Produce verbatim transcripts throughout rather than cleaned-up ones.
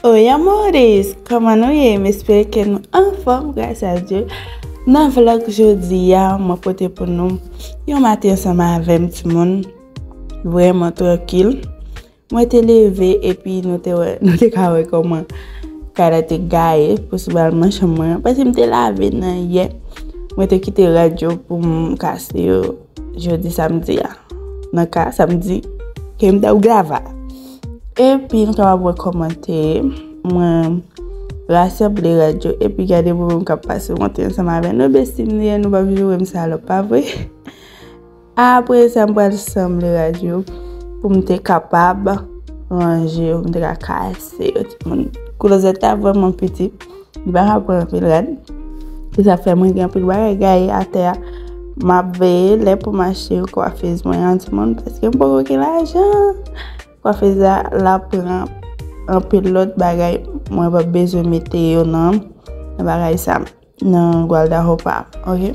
Oi, amores! Kòman nou ye? M espere ke nou anfòm, gras a Dye. Nan vlog jodi a, mwen pote pou nou yon maten ansanm avè m, timoun. Vrèman trankil. Mwen te leve epi nou te wè, nou te ka wè kòman kay la te gaye pou sou al nan chanm mwen an. Paske m te lave nan yè. Mwen te kite rad yo pou m kase yo jodi samdi a. Nan ka samdi ke m t ap grava. Epi nou kapab wè kòman te mwen rasanble rad yo epi gade moun k ap pase monte ansanm avè nou. Besti m ye, nou p ap joure m salòp, pa vre? Apre sa, m pral sanble rad yo pou m te kapab ranje yo, pou m te ka kase yo, timoun. Klozèt la vrèman piti, li pa ka pran anpil rad. Se sa fè mwen gen anpil bagay gaye atè a. M ap veye lè pou m achte kwafez mwen an, timoun, paske m poko gen lajan. Kwafez la, la pran anpil lòt bagay, mwen p ap bezwen mete yo nan, nan bagay sa, nan guarda-roupa, ok?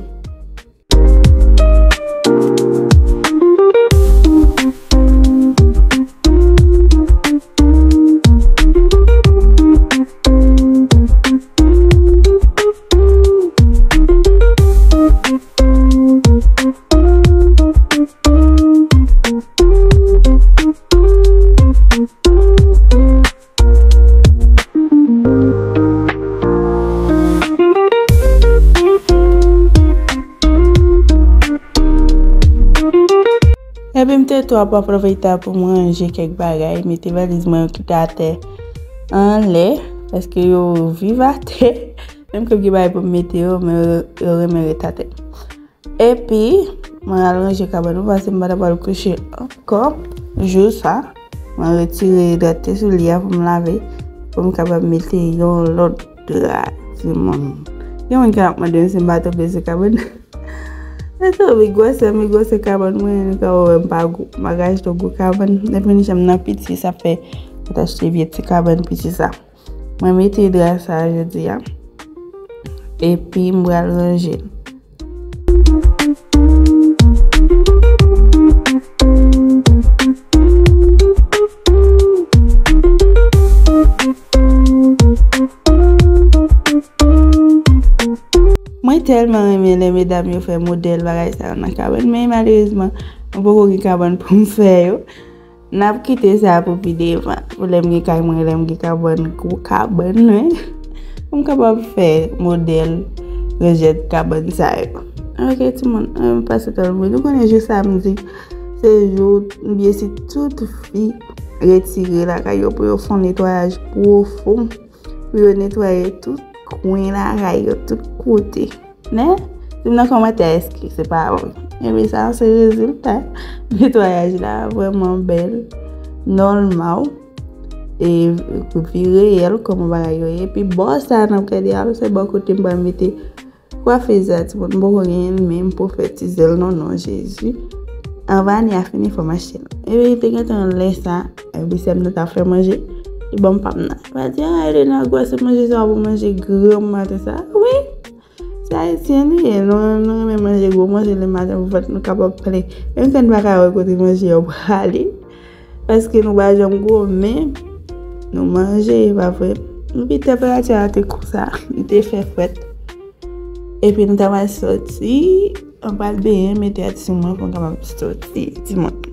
Epi m te tou ap pwofite pou m ranje kèk bagay, mete valiz mwen yo ki te atè anlè, paske yo viv atè. Menm ke m gen bagay pou m mete yo, men yo, yo renmen ret atè. Epi, mwen al ranje kabann mwen, paske m pa ta pral kouche ankò jou sa. Mwen retire dra k te sou li a pou m lave, pou m kapab mete yon lòt dra, timoun. Gen moun ki ap mande m si m pa tonbe sou kabann. Eto, mi gwosè, mi gwosè kabann mwen, nou ka wè m pa gwo, m pa ka achte gwo kabann. Depi m janm nan piti, sa fè mwen t achte vye ti kabann piti sa. Mwen mete dra sa jodi a. Epi m pral ranje l. Mwen tèlman renmen lè medam yo fè modèl bagay sa yo nan kabann, men malerezman, mwen poko gen kabann pou m fè yo. N ap kite sa pou pi devan, pou lè m gen kay mwen, lè m gen kabann, gwo kabann mwen, pou m kapab fè modèl rejèt kabann sa yo. Ok, timoun, ann pase tan nou. Nou konnen jou samdi, se jou, byen si tout fi retire lakay yo pou yo fè yon netwayaj pwofon, pou yo netwaye tout kwen lakay yo, tout kote. Men, di m nan kòmantè èske se pa vre. Ebyen, sa se rezilta netwayaj la, vrèman bèl, nòmal, e pi reyèl kòman bagay yo ye. Epi bò sa n ap gade a, se bò kote m pral mete kwafez la, timoun, m poko genyen l menm pou fè ti zèl non, non, Jezi. Anvan ane a fini, fò m achte l. Ebyen, te gentan lè sa, epi sè m nan t ap fè manje, li ban m pa m nan. Li pa di, "Ah, Elena, gwòs manje sa w ap manje granm maten sa." Wi, se ayisyen nou ye, nou, nou renmen manje gwo manje lè maten pou vant nou kapab plen. Menm ke n pa ka wè kote manje yo prale, paske nou pa janm gwo, men nou manje, pa vre? Epi tanperati a te konsa, li te fè frèt. Epi nou ta pral sòti, mwen pral benyen, mete rad sou mwen pou m kapab sòti, timoun.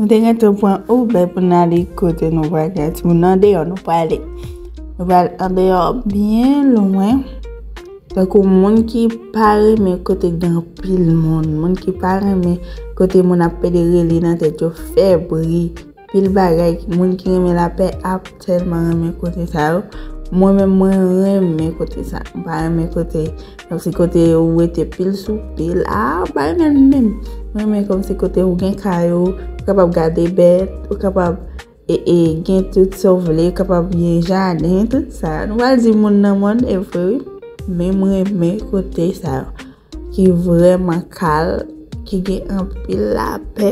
Nou te gentan pran Uber pou n ale kote nou prale a. Timoun nan deyò, nou prale. Nou prale andeyò byen lwen. Tankou moun ki pa renmen kote gen anpil moun, moun ki pa renmen kote moun ap pede rele nan tèt yo, fè bri, pil bagay, moun ki renmen lapè ap tèlman renmen kote sa yo. Mwen menm, mwen renmen kote sa. Mwen pa renmen kote, kòmsi kote ou rete pil sou pil. Ah, mwen pa renmen l menm. Mwen renmen kòmsi kote ou gen kay ou, ou kapab gade bèt, ou kapab e, e, gen tout sa w vle, ou kapab gen jaden, tout sa. Nou pral di moun nan mòn, e vre, wi. Men mwen renmen kote sa yo, ki vrèman kal, ki gen anpil lapè.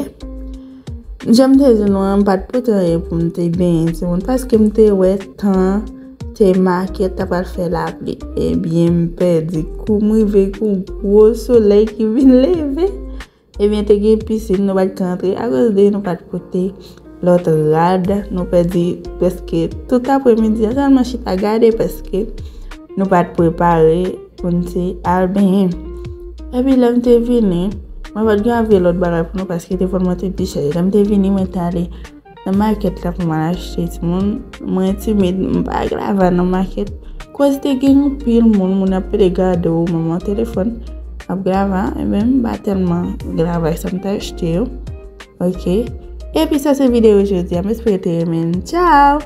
Jan m te di nou an, m pa t pote anyen pou m te benyen timoun, paske m te wè tan an te make t ap al fè lapli. Ebyen, m pèdi kou, m rive kou gwo solèy ki vin leve. Ebyen, te gen pisin, nou pa t ka antre akoz de nou pa t pote lòt rad. Nou pèdi prèske tout apremidi a sèlman chita gade, paske nou pa t prepare pou n te al benyen. Epi lè m te vini, mwen pa t gen anvi lòt bagay pou nou, paske telefòn mwen te dechaje. Lè m te vini, mwen te ale nan makèt la pou m al achte, timoun. Mwen timid, m pa grava nan makèt. Koz te gen anpil moun, moun ap pede gade w, manman telefòn ap grava, ebyen, m pa tèlman grava sa m t achte yo. Oke. Epi sa se videyo jodi a, m espere te renmen. Tchao!